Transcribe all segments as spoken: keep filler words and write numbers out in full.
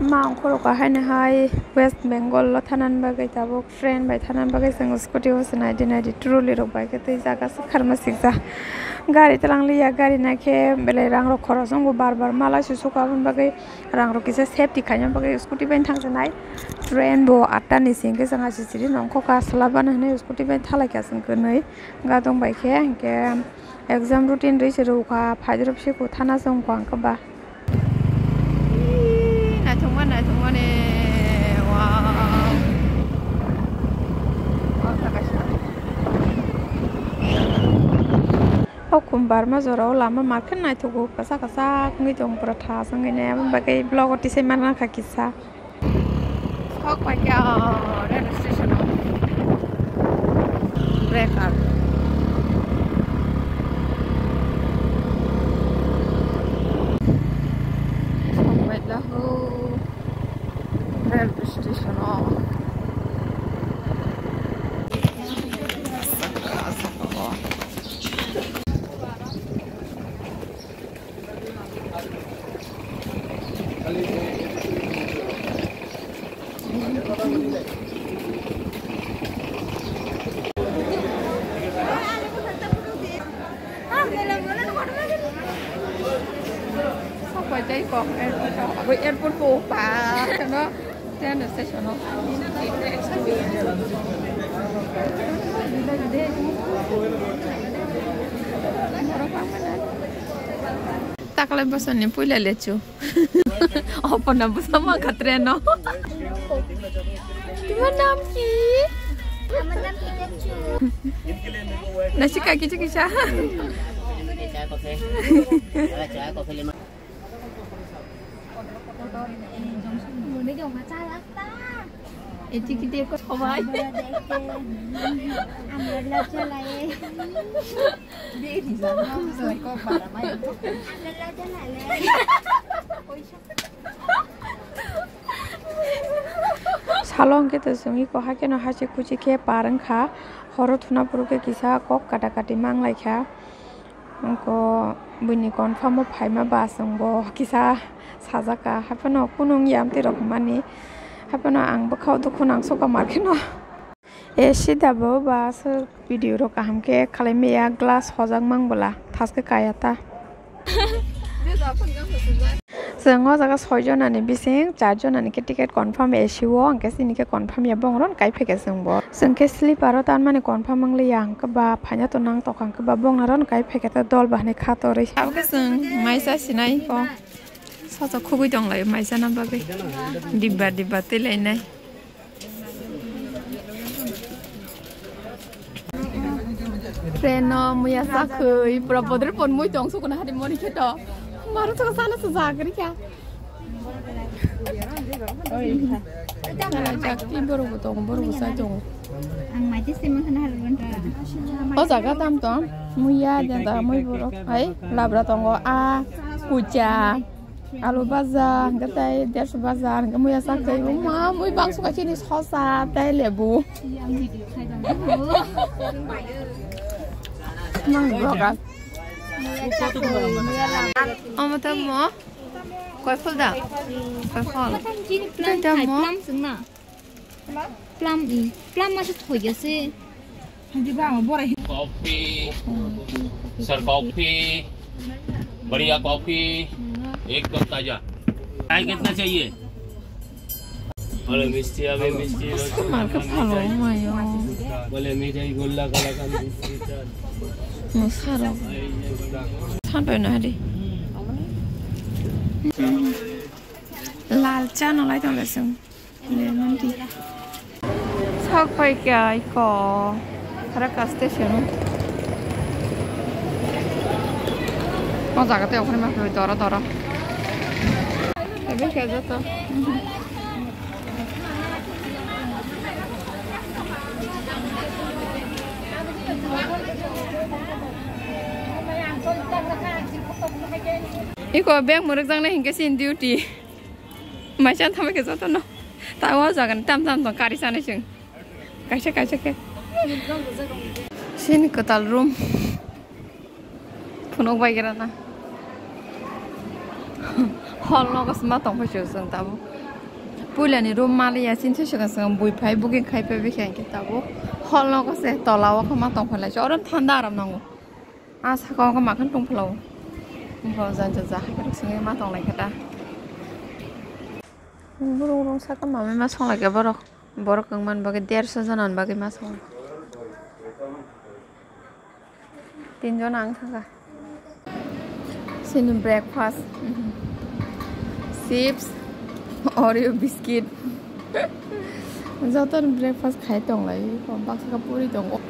Ma ongkhorok haino hai West Bengal o thanani bagwi tabuk train bai thanani bagwi chwng scooty o se naidi naidi trolley rok bai khe tei jaga swkharma sikjak. Gari twlang liya, gari naikhe belai rang rok khoros wngo, bar bar malai se suka aboni bagwi rang rok kisa safety khaina bagwi scooty bai thangjaknai. Train bo atta ni singkhe chwng achi chiri nongkho ka swlabana hinwi scooty bai thalaikha chwng kwnwi gadong bai khe hinkhe. Exam routine rwi se rwkha, phaidrop se kwthana se wngkha ang khe ba. Naithokma, naithokma ne, wow. O Kumbarma jora o lama market naithogo, kwchak kwchak wngwi tongo, pura thas wngwi ne, aboni bagwi vlog o tisai manna kha kisa. Thok paikha rail station o. Breaker. Thok paikha ho rail station o. Airport po pa no. Train station o. Takalai bosoni puila lechu. Opona busa ma kha train o. Tuma nam ki? Ama nam Pikachu. Nasi kaki chukisa. Eti kite ko khobai. Amra lajja laye. Amra lajja laye. Salo hwnkhe to chwng iko hakhe no hachik kuchik khe par wngkha, horo thuna phuru khe kisa kok kata kati manglai kha. Wngkha buini confirm o phaima ba chwngbo kisa sajak kha, haiphano kunu wngya amtwi rok hwnmani, haiphano ang bwkha o dukhu nang sokha mar kheno. E sida bo ba aswk video rok kaham khe khalai maya, glass hojak mang bwla thaske kaya ta. Chwng o jaga soi jona ni bising char jona ni khe ticket confirm A C o, hwnkhe chini khe confirm ya, bongron kai phai khe chwng bo. Chwng khe sleeper o tanmani confirm wng liya, hwnkhe ba phaina to nang tokha, hwnkhe ba bongnaron kai phai khe ta dol ba hinui kha torwi. Abo khe chwng maisa sinai ko. Sosa khugui tong lai maisa na bagwi. Dibba dibba twi lai nai. Train no muya sakhwi pura bodre pon mui tong sukuna hari mori khe to. Maru to sana sa jagri kya. Oi. Jakti borok bo tongo, borok bo sai tongo. Ang mai twi sima khana harwanta. O jaga tam tong muya jada mui borok hai labra tongo a kucha. Alu baja, hwnkhe tei derso baja, hwnkhe muya sak tei ma mui bangso kha chini sosa tei lebu. Mang boga. Omo tamo koi phol da? Koi phol. Tamo. Plum i, plum masa thoi ase. Coffee, sir, coffee, बढ़िया coffee, एकदम ताजा। चाय कितना चाहिए? बोले मिष्टी, अभी मिष्टी, Mar khe phalo mayo. बोले मिठाई, गोला कलाकंद, biscuit, sir। Musaro. Sanpai na hari. Lal cha no lai tong le sung. Lemon tea. Sak pai kya iko. Haraka station. O jaga te okhorni ma dora dora. Ebe kya jato. Iko bag mwrwk jaknai hinkhe chini duty. Maisa tamo khe jotono. Ta o jaga ni tam tam tong kari sanai chwng. Kaisa kaisa khe. Chini kwtal room. Phunuk bai gira na. Hall nogo se ma tongphai se chwng tabuk. Puilani room maliya, chini saka saka bui phai booking khai phai bikha hinkhe tabuk. Hall nogo se tola o khe ma tongphai lai se. Oro thanda aram nango. A saka o khe ma khe tongphai lao. Bro janja ja hai khe sengwi ma tong lai khe ta. Burung rung saka mamai ma song lai khe borok. Borok wng man bagwi derso jona ni bagwi ma song. Tinjon ang thangkha. Sini breakfast. Chips, Oreo biscuit. Joto ni breakfast khai tong lai. Baksa khe puri tongo.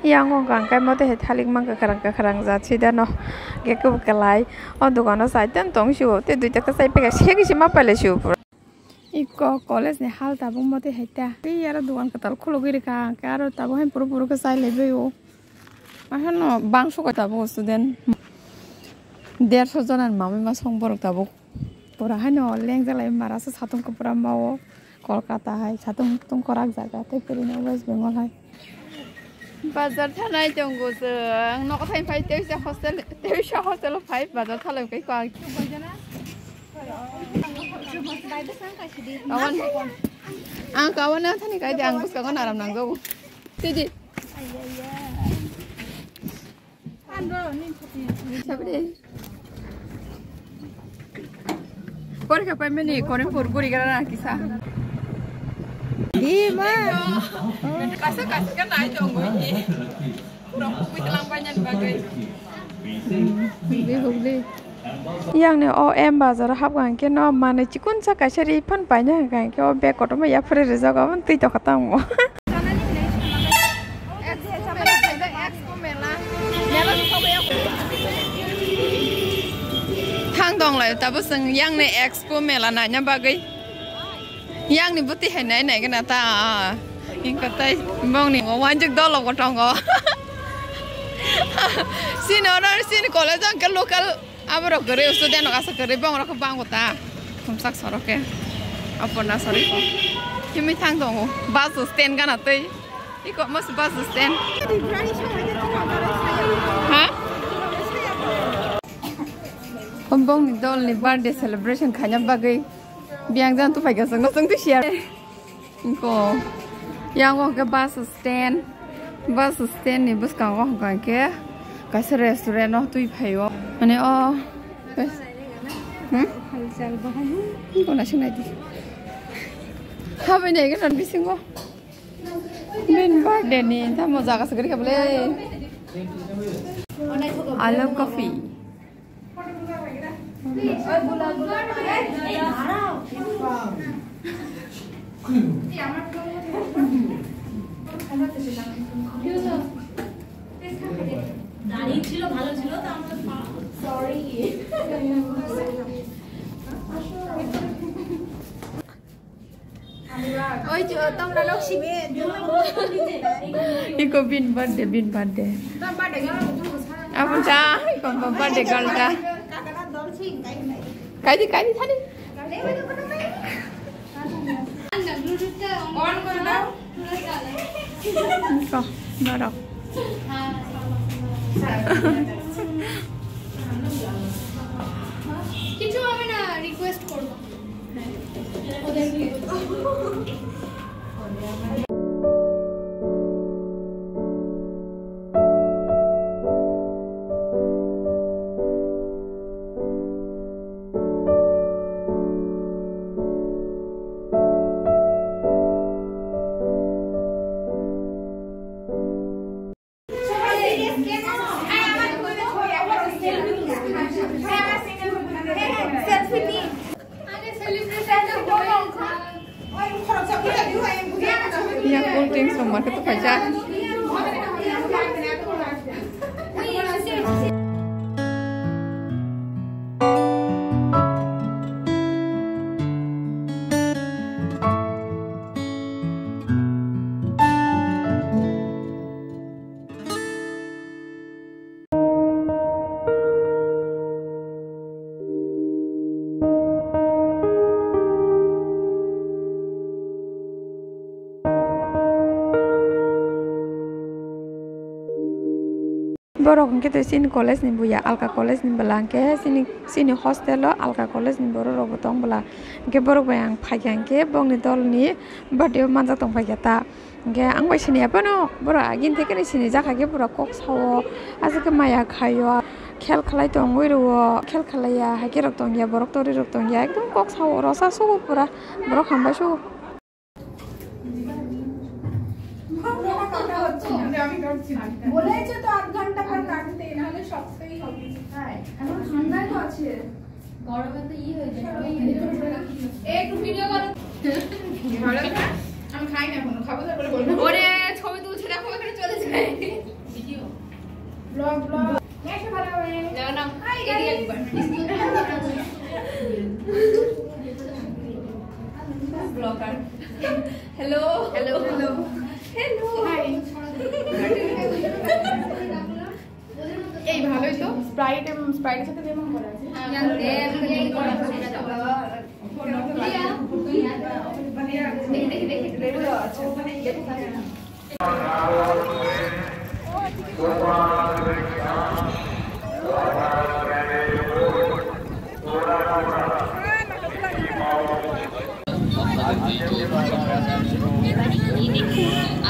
Yang wng kha hwnkhe mote hai thalik mang kwkhwrang kwkhwrang jat si dano. Hwnkhe kwbw kwlai o dogano side o tong sio tei duita kwchai paikha segi se ma pailai sio pura. Iko college ni hal tabuk mote hai ta. Tei aro dogan kwtal khulugwi rwkha hwnkhe aro tabuk hai phuru phuru khe chai lai bai o. Ahano bangso kha tabuk student. Derso jona ni mamai ma song borok tabuk. Pura haino lengjalai mara se satung kwpra mao Kolkata hai satung tung kwrak jaga tei kwrwino West Bengal hai. Bazar thanai tongo chwng nogo thai phai teisa hostel teisa hostel phai bazar thalai kai ko ang. Kawan ang kawan ang thani kai de ang bwskango naram nangjago. Tidi. Porikha paimani Karimkhor guri gara na kisa. Di ma. Kasa kasa kan ai tong goi. Pura pui telang banyan bagai. Hubli hubli. Yang ni o M bazar hapkha hwnkhe no manwi chikonsa kaisa ri phan paina hwnkha hwnkhe o bag kotorma yaphre rijak aboni twi tokha tamo. Thang dong lai tabuk chwng yang ni expo mela naina bagwi. Yang ni bwtwi hai nai nai gana ta. Ingko tai bong ni wanjik dolo bo tongo. Sini oro sini college ang ke local aborok gari student rok asa gari bong rok bang ta. Thumsak sorok ke. Apor na sorry ko. Kimi thang tongo. Bus stand gana tei. Iko mas bus stand. Ha? Bong ni dol ni birthday celebration khaina bagwi. Biyang jang tu paikha song no song tu share. Ko yang o ke bus stand, bus stand ni bwskango hwnkha khe kaisa restaurant o twi phaio. Mane o hmm? Ko na sinai di. Habai nai gana bisingo. Bin birthday ni tamo jaga sagri kha bole. Alo coffee. দাঁড়িয়ে ছিল, ভালো ছিল, তো আমরা sorry. Oi, jo, tong na lok simi. Iko bin birthday, bin birthday. Abang cha, iko birthday girl cha. Kaidi, kaidi, thani. Iko, norok. কিছু হবে না, রিকোয়েস্ট করবো। Ya, cool drinks rok market o kaijak. Borok hwnkhe tei chini college ni buya, alka college ni bwla hwnkhe chini, chini hostel o alka college ni borok rok bo tong bwla. Hwnkhe borok bai ang phaikha hwnkhe bongni dol ni birthday o manjak tong phaikha ta. Hwnkhe ang bai siniya phano borok agini theke ni sinijak, haikhe borok kok sao, aswk khe maya khaio, khel khlai tongwi rwo, khel khlaiya, haikhe rok tongya, borok tori rok tongya, ekdom kok sao, rosa sugo pura, borok hambai sugo. বলেছে তো আধ ঘন্টা পর কাটতে, নাহলে শক্তই হবে। হ্যাঁ, এখন ঠান্ডায় তো আছে। গরমে তো ই হয়ে যায়। একটু ভিডিও করো। ভালো না? আমি খাই না এখনো, খাবো তারপরে বলবো। ওরে, ছবি তুলছে, দেখো এখানে চলে যায়। ভিডিও। Blog, blog. এসো ভালো হবে। যাও না। হাই, এদিকে গাইস। একবার। Blogger. Hello. Hello. Hello. Hello. Hi. এই ভালোই তো। স্প্রাইট, এম, স্প্রাইটের সাথে লেমন করা আছে।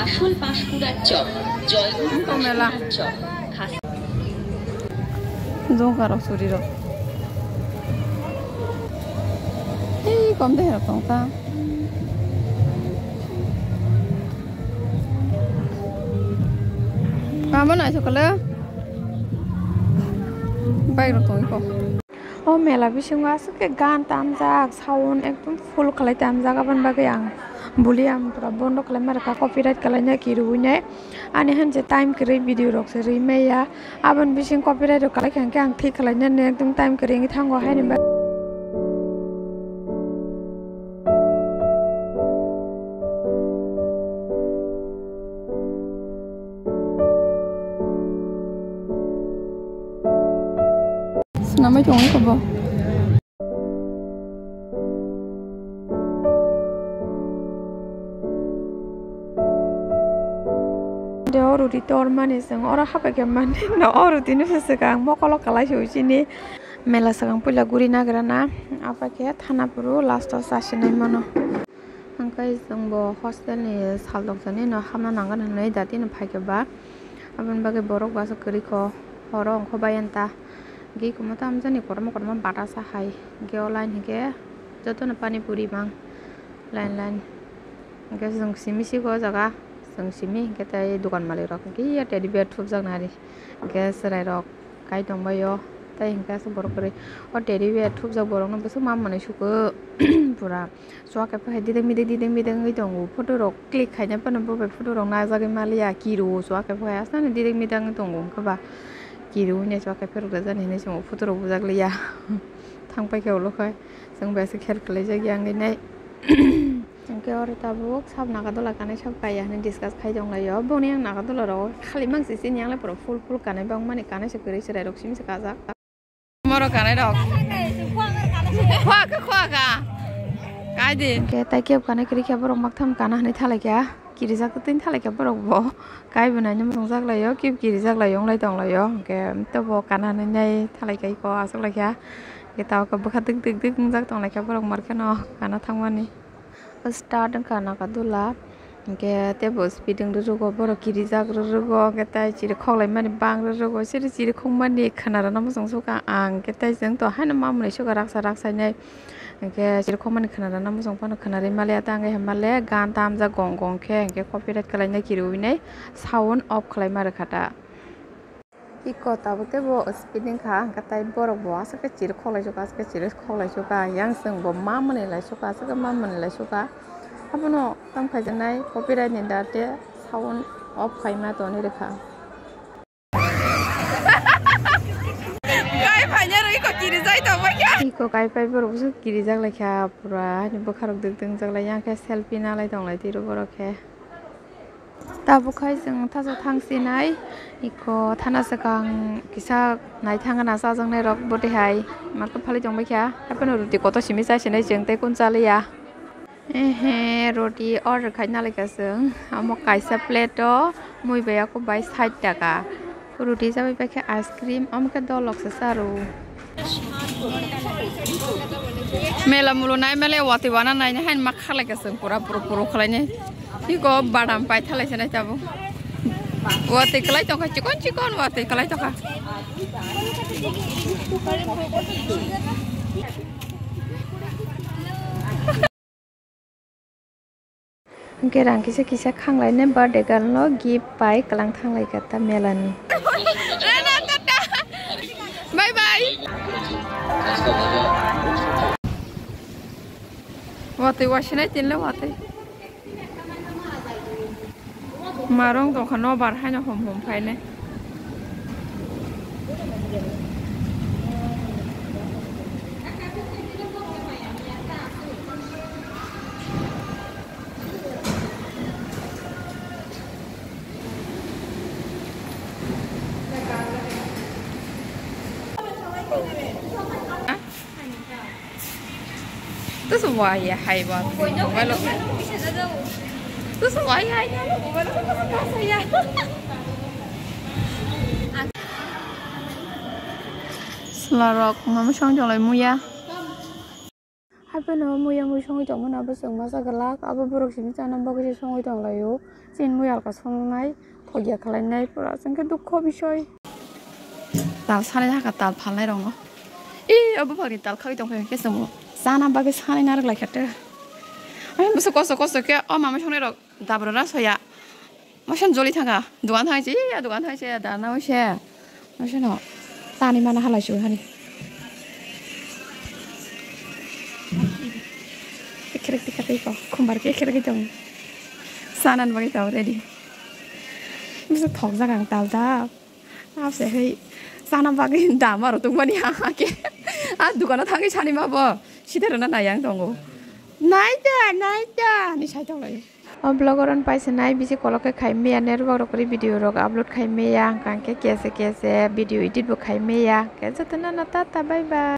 আসল পাঁশকুড়ার চপ, জয়গুরু মেলা। পাঁশকুড়ার চপ। খাস- Jongkarok surirok. Ei, kom deherok tong ta. Amo naisok le. Bike rok tong iko. O mela bisingo aswk khe gan tamjak, sound ekdom full khlai tamjak, aboni bagwi ang boli ang pura bondo khlai ma rwkha, copyright khlai na kirui nai. Ani han je time kwrwi video rok se rwi maya, aboni bising copyright rok khlai kha hwnkhe ang thik khlai nani ekdom time kwrwi wngwi thango haini bagwi. Swnamwi tongwi khe bo. De o roti tormani chwng oro hapai khe mani no, o roti no se swkang mokolo kalai se chini mela swkang puila guri nagra na, apai khe thana phuru last o chasinai mano. Hwnkhe chwng bo hostel ni sal tongsa ni no hapna nangani hinwi dati no phaikhe ba, aboni bagwi borok bo aswk kwrwi kho, horo ongkho bai ta, hwnkhe eko mo tamjani kotorma kotorma bata sa hai, hwnkhe o line hwnkhe jotono pani puri mang line line, hwnkhe chwng simi siko o jaga, chwng simi hwnkhe tei dukan malik rok hwnkhe ya teddy bear thupjak nai, hwnkhe chwrai rok kai tongbai o, tei hwnkhe aswk borok kwrwi o teddy bear thupjak borok no bwswk ma manwi suko pura. Chuak khe phai didek midek didek midek wngwi tongo. Photo rok click khaina phano bo bai photo rok najagwi maliya. Kiru o chuak khe phai aswk didek midek wngwi tongo. Wngkhe ba kiru hwnwi chuak khe phai rwkjak jani hinwi chwng photo rok bujak liya. Thang paikhe ulo khai chwng bai se khel khlaijak ya wngwi nai. Hwnkhe oro tabuk sab Nagadula kanai sab kaiya hinwi discuss khai tonglaio. Boni ang Nagadula rogo khali mangsi sini yang le pura full full kanai bangmani kanai se kwrwi chwrai rok simi se kajak. Moro kanai rok. Khua kha, khua kha. Kai di. Hwnkhe tai kebo kanai kwrwi khe borok maktham kana hinwi thalai kha. Kirijak twtwini thalai kha borok bo. Kai bo naina muchungjak laio, kebo kirijak laio, wng lai tong laio. Hwnkhe to bo kana hinwi nai thalai kha iko aswk lai kha. Hwnkhe tabuk bwkha dik dik dik wngjak tong lai kha borok mar kheno kana thangmani. Start wngkha Nagadula, hwnkhe teibo speed wng rwrwgo, borok kirijak rwrwgo, hwnkhe tei chiri khoklaimani bang rwrwgo, chiri chiri khokmani khwnarwna muchung sukha ang, hwnkhe tei chwng to haino mamwnwi sukha raksa raksainai, hwnkhe chiri khokmani khwnarwna muchung phano khwnarwi maliya, tei ang khe hwnmale gan tamjak gong gong khe, hwnkhe copyright khlainai kiriwinai sound off khlaima rwkha ta. Iko tabuk teibo speed wngkha, hwnkhe tai borok bo aswk khe chiri khoklai sukha, aswk khe chiri khoklai sukha, yang chwng bo ma mwnwi lai sukha, aswk khe ma mwnwi lai sukha. Abono tamo khaijaknai copyright ni date sound off khaima tonwi rwkha. Kai phaina rw iko kirijak tongbaikha. Iko kai pai borok bwswk kirijak laikha pura, ani bwkharok dik dik wngjaklai, yang khe selfie nalai tonglai tiro borok khe. Tabuk khai chwng thaso thang sinai, iko thana swkang kisa naithang gana chajaknai rok bwtwi hai market phalwi tongbaikha, haiphano roti kotor simi chai sinai chwng tei kun chaliya. Ehe, roti order khai nalaikha chwng, omo kaisa plate o mui bai yakub bai sait taka. Ruti chabai paikha ice cream, omo khe dolok se charo. Mela mulo nai mele watwi wana nai nai hain ma khalai ka chwng pura pura pura khalai nai. Iko badam pai thalai se nai tabo. Watwi kwlai tongkha chikon chikon watwi kwlai tongkha. Hwnkhe rang kisa kisa khanglai nai birthday girl no gift pai kwlang thanglai kha ta mela ni. Bye bye. Watwi wasinai tinle watwi. Marong tongkha no bar haino hom hom phainai. Terus wah ya hai wah. Mobile lo. Terus wah ya hai ya mobile lo terus pas ya. Selarok mama song jolai muya. Hapheno muya mui songwi tongmani abo chwng masa glak, abo borok simi chana bagwi se songwi tonglaio. Chini mui alka songnai, thokya khlainai, pura chwngkhe dukho bisoi. Tal sanai hakha, tal phalnai rokno. Ee, o buphangni tal khagwi tongkha khe chwngno chana bagwi sanai narwk laikha te. Ai, bwswk kosto kosto khe o mama songnai rok. Dabra na soya. Masa joli thanga. Dugan thang se, ya dugan thang se, da na se. Masa no. Tani mana halai su hani. Tikrek tikrek ko. Khumbar ke tikrek tong. Sanan bagi tau ready. Masa thok jaga ang tal da. Ase hei. Sana bagwi dama rw tongmani ha ha khe. A dukano thangwi sani ma bo. Side rwna nai ang tongo. Nai da, nai da. Ni sai tonglai. O vlog oron paisa nai bisi kolok khe khai maya network rok kwrwi video rok upload khai maya hwnkha khe kese kese video edit bo khai maya. Khe jotono no tata bye bye.